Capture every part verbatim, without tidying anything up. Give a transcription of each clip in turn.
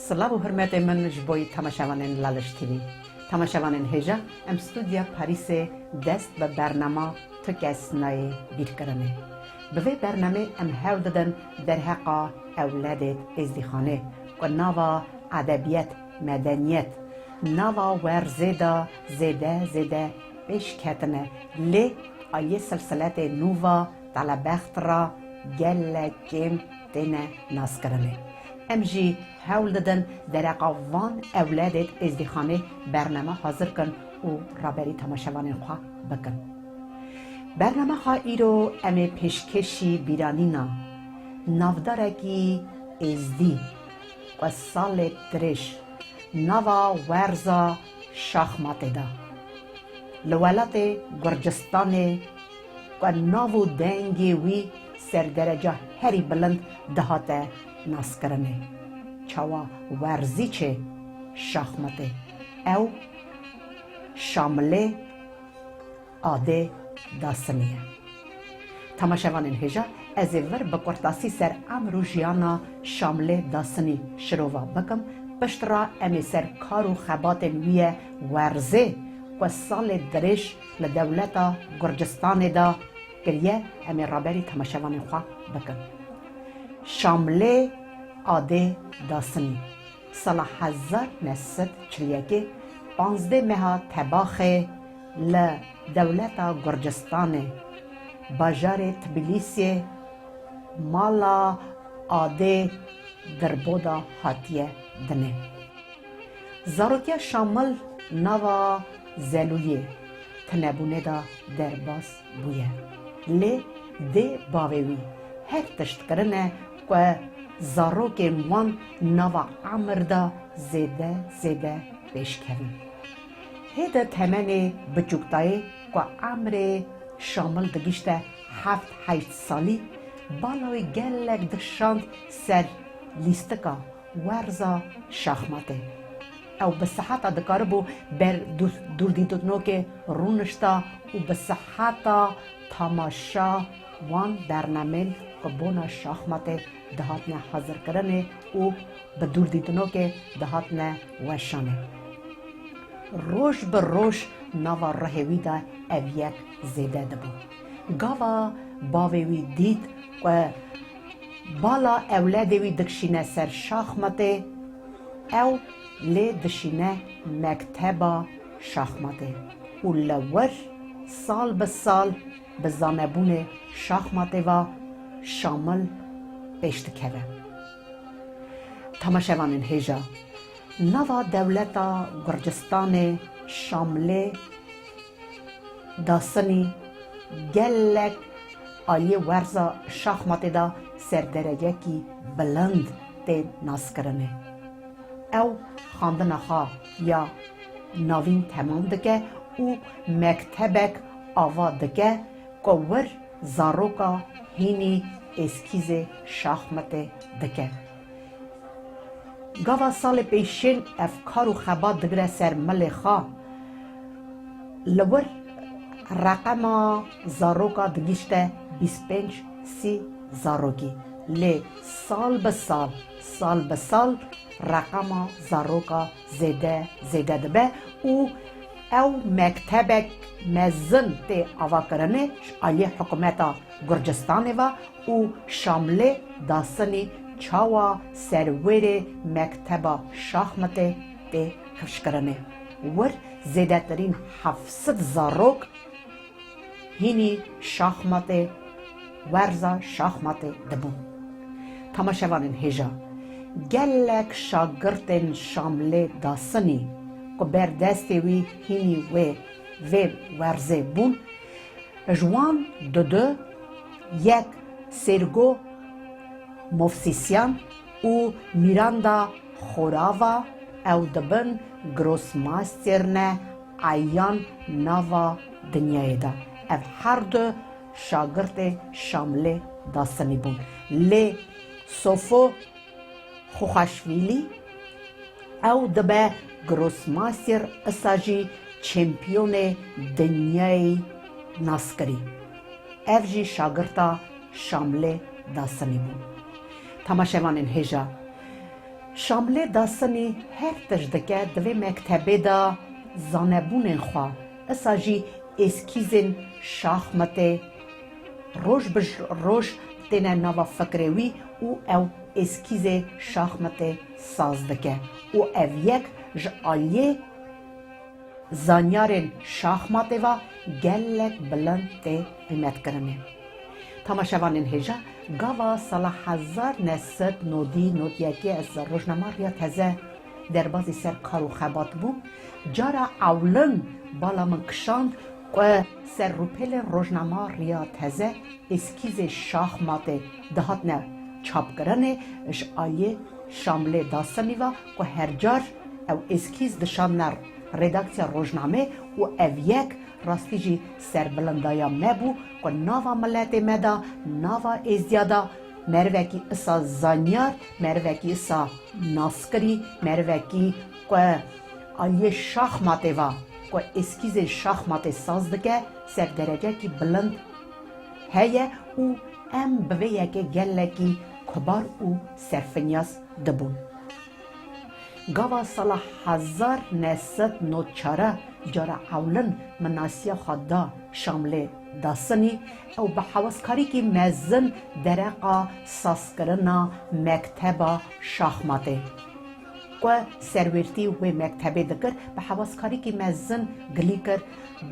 Silav û hurmetê min ji bo temaşevanên Laliş T V. Temaşevanên hêja, em stûdya Parîsê dest bi bernama Tu kes nayê bîrkirinê. Bi vê bernamê em hewl didin derheqa ewledê êzdîxanê ku nava edebiyet, medeniyet, nava werzê de zêde zêde pêş ketine, lê aliyê silsiletê nû ve telebext re gelek kêm têne naskirinê. Em jî hewl didin dereqa van ewledê êzdîxanê bername hazir kin û raberî temaşevanên xwe bikin. Bername xwe îro em ê pêşkêşî bîranîna navdarekî êzdî ku salê dirêj nava werza şaxmatê de li welatê Gurcistanê ku nav û dengê wî ser dereca herî bilind dihate naskirinê. Çawa werzîçê şaxmatê ew Şamilê Adê Dasinî ye. Temaşevanên hêja, ez ê vir bi kurtasî ser emr û jiyana Şamilê Dasinî şirova bikim, piştre em ê ser kar û xebatên wî ye werzê ku salê dirêj li dewleta Gurcistanê de kiriye, em ê raberî temaşevanên xwe bikin. Şamilê Adê Dasinî. Sala hezar neh sed çil yekê, panzdeh meha Tebaxê, li dewleta Gurcistanê, bajarê Tbilîsiyê, mala Adê Dirboda hatiye dinê. Zarokiya Şamil nava zelûyê, tinebûnê de derbas bûye. Lê dê bavê wî her tişt kirine ku zarokên wan nava emir de zêde zêde pêş kevin. Hê di temenê biçûktayê ku emrê Şamil digişte heft heşt salî, bala wî gelek dişand ser lîstika werza şaxmatê. Ew bi seheta dikaribû ber dûr-, dûrdîtinokê rûnişta û bi seheta tamaşa wan bernamên ku bona şaxmatê dihatine hazirkirinê û bi dûrdîtinokê dihatine weşanê. Roj bi roj nava ruhê wî de ev yek zêde dibû. Gava bavê wî dît ku bala ewledê wî dikişîne ser şaxmatê, ew lê dişîne mekteba şaxmatê û li wir sal bi sal bi zanebûnê şaxmatê ve Şamil pêş dikeve. Temaşevanên hêja, nava dewleta Gurcistanê Şamilê Dasinî gelek aliyê werza şaxmatê de ser derecekî bilind tê naskirinê. Ew xwendina xwe ya navîn temam dike û mektebek ava dike ku wir zaroka hînî êskîzê şaxmatê dike. Gava salê pêşîn ev kar û xebat digire ser milê xwe. Li wir reqema zaroka digihîşte bîst pênc sî zarokî. Lê sal bi sal, sal bi sal reqema zaroka zêde zêde dibe û ew mektebek mezin tê avakirinê ji aliyê hikûmeta Gurcistanê ve û Şamilê Dasinî çawa serwêrê mekteba şaxmatê tê kifşkirinê. Wir zêdetirîn heft sed zarok hînî şaxmatê, werza şaxmatê dibûn. Temaşevanên hêja, gelek şagirtên Şamilê Dasinî ku ber destê wî hînî wê vê werzê bûn, ji wan dudu, yek Sergo Movsisyan û Miranda Xorava, ew dibin grossmasterne eyan nava dinyayê de. Ev her du şagirtê Şamilê Dasinî bûn. Lê Sofo Xuxaşvîlî, ew dibe grossmaster, isa jî çempiyonê dinyayê naskirî. Ev jî şagirta Şamilê Dasinî bû. Temaşevanên hêja, Şamlê Dasinî her tişt dike di vê mektebê de zanebûnên xwe, isa jî êskîzên şaxmatê roj bi roj têne nava fikrê wî û ew êskîzê şaxmatê saz dike û ev yek ji aliyê zanyarên şaxmatê ve gelek bilind tê qîmetkirinê. Temaşevanên hêja, gava sala hezar neh sed nodî nod yekê ez rojnama Riya Teze derbazî ser kar û xebat bûm. Cara ewlin bala min kişand ku ser rûpelên rojnama Riya Teze êskîzê şaxmatê dihatine çapkirinê ji aliyê Şamlê Dasinî ve ku her car ew êskîz dişandine redaksiya rojnamê û ev yek rastî jî serbilindaya me bû ku nava miletê me de, nava êzdiya de merivekî isa zanyar, merivekî isa naskirî, merivekî ku aliyê şaxmatê ve, ku êskîzên şaxmatê saz dike, ser derecekî bilind heye û em bi vê yekê gelekî kubar û serfinyaz dibûn. Gava sala hezar neh sed nod çar cara ewlin min nasiya xwe da Şamlê Dasinî, ew bi hewaskarîkî mezin dereqa sazkirina mekteba şaxmatê ku serwêrtî wê mektebê dikir, bi hewaskarîkî mezin gilî kir,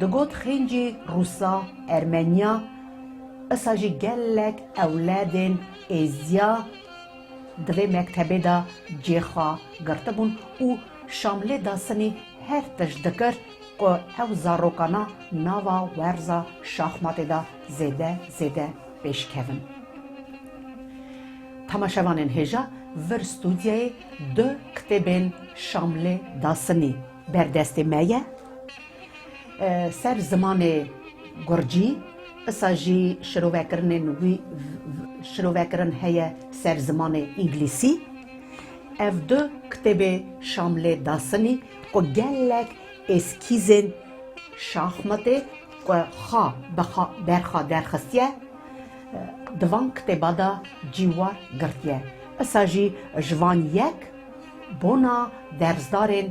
digot xêncî Rûsa, Ermeniya, isa jî gelek ewledên êziya di vê mektebê de cê xwe girtibûn û Şamlê Dasinî her tişt dikir ku ew zarokana nava werza şaxmatê de zêde zêde pêşkevin. Temaşevanên hêja, vir stûdyayê du kitêbên Şamlê Dasinî ber destê me ye. E, ser zimanê gurcî, isa jî şirovekirinên wî, şirovekirin heye ser zimanê îngilîsî. Ev du kitêbê Şamlê Dasinî ku gelek êskîzên şaxmatê ku xwe bi xwe, ber xwe derxistiye, e, di van kitêba de cî war girtiye. Isa jî ji van yek bona dersdarên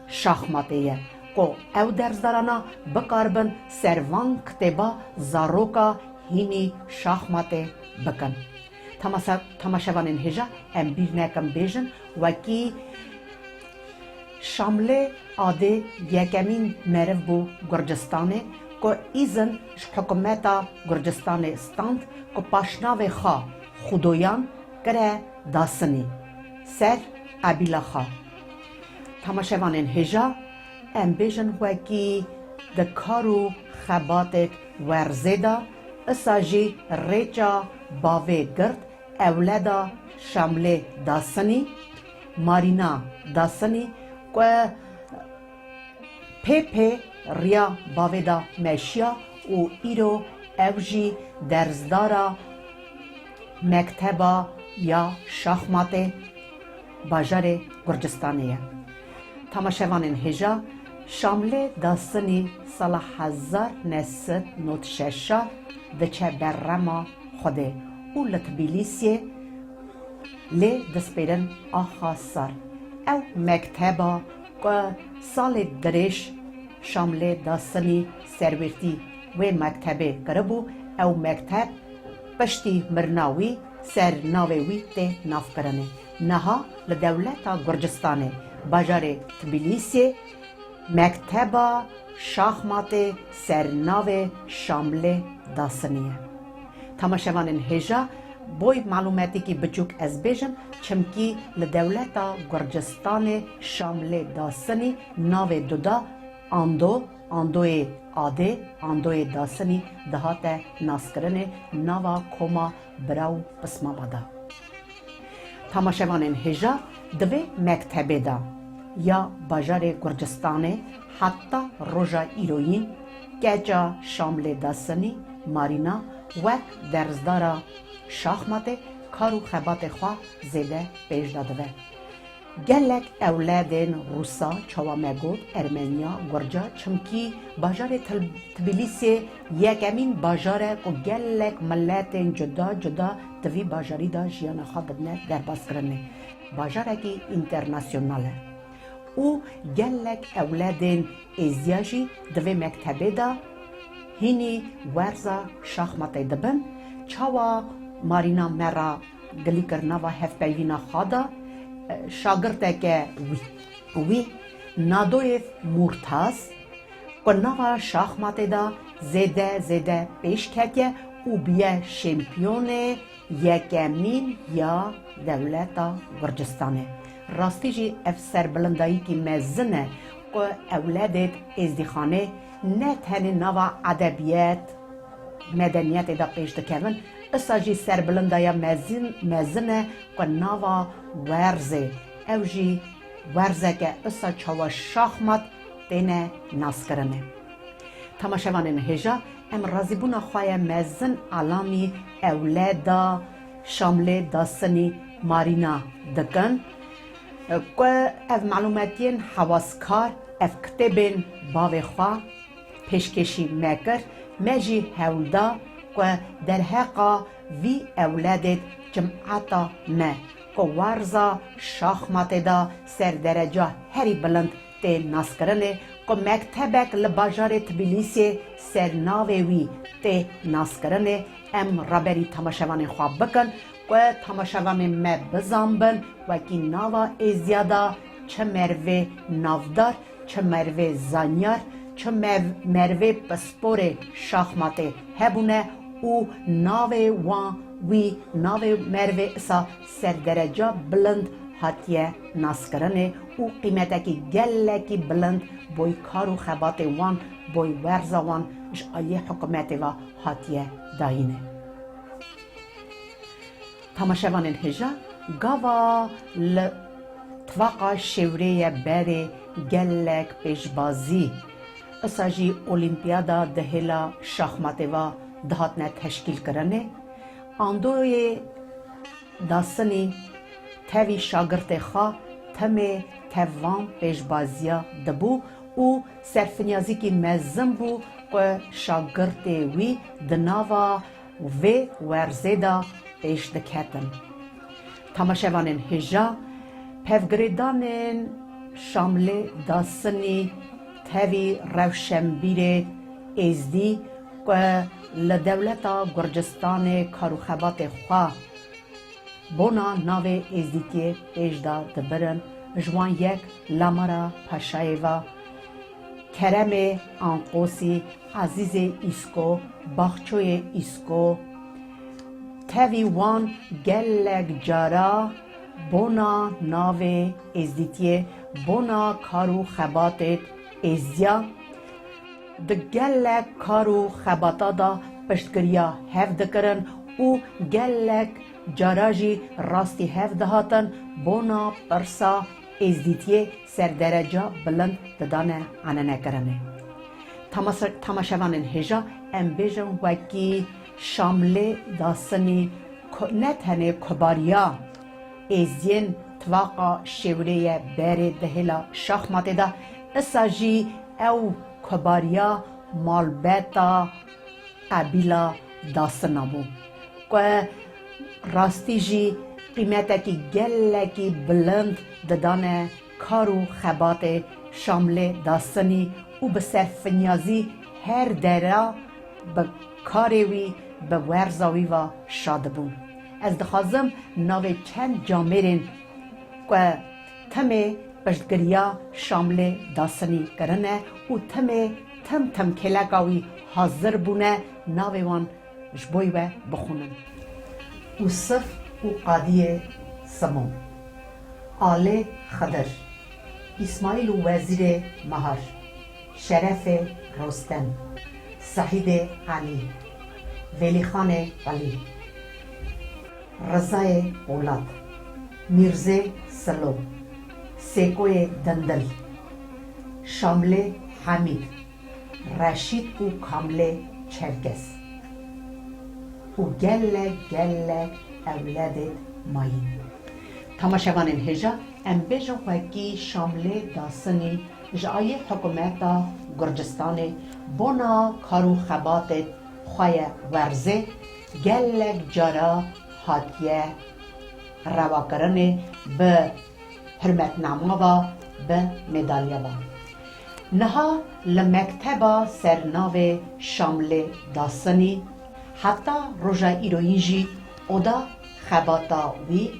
şaxmatê ye ku ew dersdarana bikaribin ser van kitêba zaroka hînî şaxmatê bikin. Tamasa-, temaşevanên hêja, em bîr nekin bêjin, wekî Şamlê Adê yekemîn meriv bû Gurcistanê ku îzin ji hikûmeta Gurcistanê stand ku paşnavê xwe Xudoyan kire Dasinî ser qebîla xwe. Temaşevanên hêja, em bêjin wekî di kar û xebatêk werzê de, isa jî rêça bavê girt ewleda Şamlê Dasinî, Marîna Dasinî, ku pê pê riya bavê de meşiya û îro ew jî dersdara mekteba ya şaxmatê bajarê Gurcistanê ye. Temaşevanên hêja, Şamlê Dasinî sala hezar neh sed nod şeş diçe berrema Xwedê û li Tbilîsiyê lê dispêrin axa sar. Ew mekteba ku salê dirêj Şamlê Dasinî serwêrtî wê mektebê kiribû, ew mekteb piştî mirina wî ser navê wî tê navkirinê. Niha li dewleta Gurcistanê, bajarê Tbilîsiyê, mekteba şaxmatê ser navê Şamlê Dasinî ye. Temaşevanên hêja, boy malûmetîkî biçûk ez bêjim, çimkî li dewleta Gurcistanê Şamlê Dasinî navê duda Ando, Andoyê Adê, Andoyê Dasinî dihate naskirinê nava koma bira û pismama de. Temaşevanên hêja, di vê mektebê de ya bajarê Gurcistanê heta roja îroyîn keça Şamlê Dasinî, Marîna, wek dersdara şaxmatê kar û xebatê xwe zêde pêş de dibe. Gelek ewledên Rûsa, çawa me got, Ermeniya, Gurca, çimkî bajarê Til-, Tbilîsê yekemîn bajar e ku gelek miletên cuda cuda di vî bajarî de jiyana xwe didine derbazkirinê. bajarekî înternasyonal e û gelek ewledên êzdiya jî di vê mektebê de hînî werza şaxmatê dibin. Çawa Marîna me ra gilî kir nava hevpeyvîna xwe de, e, şagirteke wî, wî Nadoyev Murtaz, ku nava şaxmatê de zêde zêde pêş ketiye û bûye şempiyonê yekemîn ya dewleta Gurcistanê. Rastî jî ev serbilindayîkî mezin e ku ewledêt êzdîxanê ne tenê nava edebiyet, medeniyetê de pêş dikevin, isa jî serbilindaya mezin, mezin e ku nava werzê, ew jî werzeke isa çawa şaxmat têne naskirinê. Temaşevanên hêja, em razîbûna xwe ye mezin alamî ewleda Şamlê Dasinî Marîna dikin, ku ev malûmetiyên hewaskar, ev kitêbên bavê xwe pêşkêşî me kir, me jî hewl da ku derheqa vî ewledê cimeta me, ku werza şaxmatê de ser dereca herî bilind tê naskirinê, ku mektebek li bajarê Tbilîsiyê ser navê wî tê naskirinê, em raberî temaşevanên xwe bikin, ku temaşevanên me bizanbin, wekî nava êzdiya de çi merivê navdar, çi merivê zanyar, çi mev-, merivê pisporê şaxmatê hebûne û navê wan, wî navê merivê isa ser dereca bilind hatiye naskirinê û qîmetekî gelekî bilind boy kar û xebatê wan, boy werza wan ji aliyê hikûmetê ve hatiye dayînê. Temaşevanên hêja, gava li tifaqa şêwrê ye berê gelek pêşbazî, isa jî Olîmpiyada di hêla şaxmatê ve dihatine teşkîlkirinê. Andoyê Dasinî tevî şagirtê xwe timê tev van pêşbaziya dibû û serfinyazîkî mezin bû ku şagirtê wî di nava vê werzê de pêş diketin. Temaşevanên hêja, pevgirêdanên Şamlê Dasinî tevî rewşenbîrê êzdî ku li dewleta Gurcistanê kar û xebatê xwe bona navê êzdîtiyê pêş de dibirin, ji wan yek Lamara Paşayê ve, Keremê Anqosî, Ezîzê Îsko, Baxçoyê Îsko, tevî wan gelek cara bona navê êzdîtiyê, bona kar û xebatê êzdiya, di gelek kar û xebata de piştgiriya hev dikirin û gelek cara jî rastî hev dihatin bona pirsa êzdîtiyê ser dereca bilind didane enenekirinê. Tamasa-, tamaşevanên hêja, em bêjin wekî Şamlê Dasinî ku-, ne tenê kubariya êziyên tifaqa şêwrê ye berê di hêla şaxmatê de, isa jî ew kubariya malbeta qebîla Dasina bû, ku rastî jî qîmetekî gelekî bilind didane kar û xebatê Şamlê Dasinî û bi serfinyazî her dera bi karê wî, bi werza wî ve şa dibûn. Ez dixwazim navê çend camêrên ku timê piştgiriya Şamlê Dasinî kirine û timê tim tim kêleka wî hazir bûne, navê wan ji bo we bixwînin. Ûsif û Qadiyê Simo, Alê Xidir, Îsmaîl û Wezîrê Mehar, Şerefê Rostem, Sehîdê Elî, Vêlîxanê Elî, Rizayê Polat, Mîrzê Silo, Sêkoyê Dindil, Şamlê Hemîd, Reşîd û Kamlê Çerkez û gelek gelek ewledê mayîn. Temaşevanên hêja, em bêjin wekî Şamlê Dasinî ji aliyê hikûmeta Gurcistanê bona kar û xebatê xwe yê werzê gelek cara hatiye rewakirinê bi hurmetnama ve, bi medalya ve. Niha li mekteba ser navê Şamlê Dasinî heta roja îroyîn jî oda xebata wî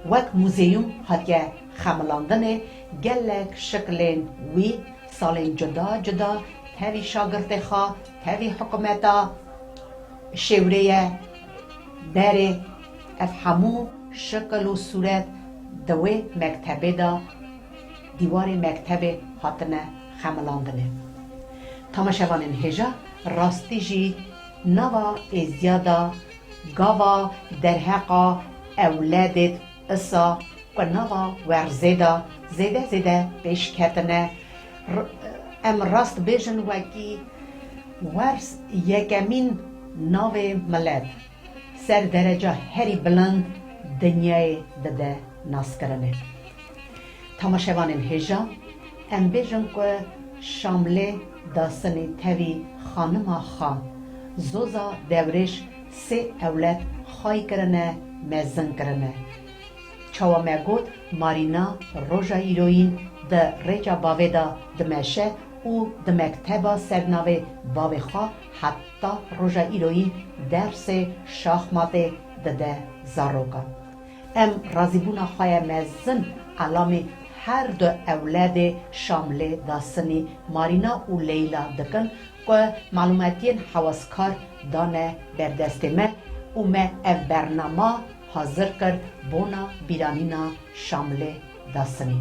wek muzeyum hatiye xemilandinê, gelek şiklên wî salên cuda cuda tevî şagirtê xwe, tevî hikûmeta şêwrê ye berê. Ev hemû şikil û sûret di wê mektebê de, dîwarê mektebê hatine xemilandinê. Tamaşevanên hêja, rastî jî nava êziya de gava derheqa ewledê isa ku nava werzê de zêde zêde pêş ketine. R-, em rast bêjin wekî werz yekemîn navê milet ser dereca herî bilind dinyayê dide naskirinê. Tamaşevanên hêja, em bêjin ku Şamlê Dasinî tevî xanima xwe, Zoza Dewrêş sê ewled xway kirine, mezin kirine. Çawa me got, Marîna roja îroyîn di rêça bavê de dimeşe û di mekteba ser navê bavê xwe heta roja îroyîn dersê şaxmatê dide zaroka. Em razîbûna xwe ye mezin elamê her du ewledê Şamlê Dasinî, Marîna û Leyla dikin ku malûmetiyên heweskar dane ber destê me û me ev bernama hazir kir bona bîranîna Şamlê Dasinî.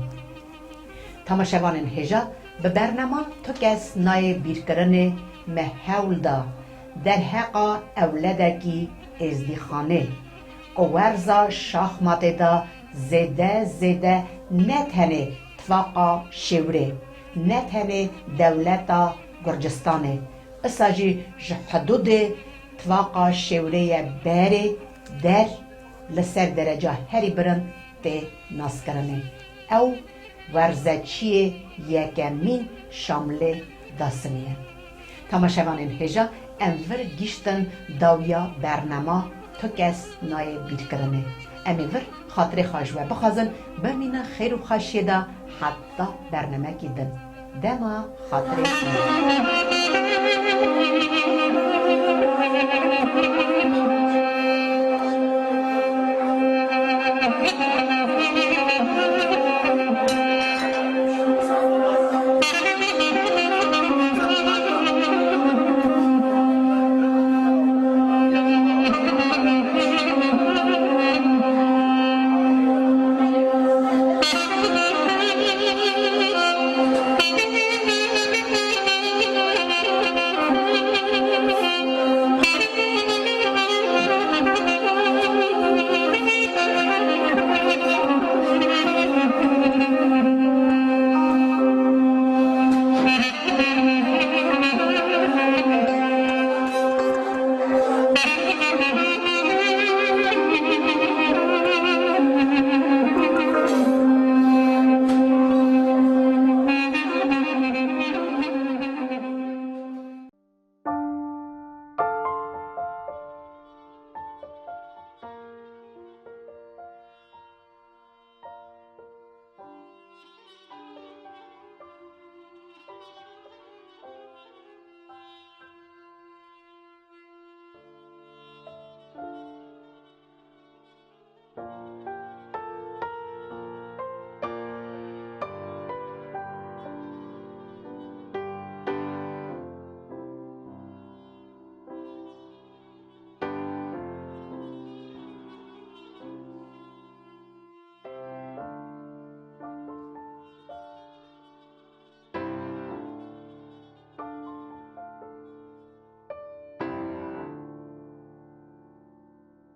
Tamaşevanên hêja, bi bernama Tu Kes Nayê Bîrkirinê me hewl da derheqa ewledekî êzdîxanê ku werza şaxmatê de zêde zêde ne tenê tifaqa şêwrê, ne tenê dewleta Gurcistanê, isa jî ji hidûdê tifaqa şêwrê ye berê der li ser dereca herî bilind tê naskirinê. Ew werzeçiyê yekemîn Şamlê Dasinî ye. Tamaşevanên hêja, em vir giştin dawiya bernama Tu Kes Nayê Bîrkirinê. Em ê vir xatirê xwe ji we bixwazin, bimînin xêr û xweşiyê de heta bernemekî din. Dema xatirê xwe.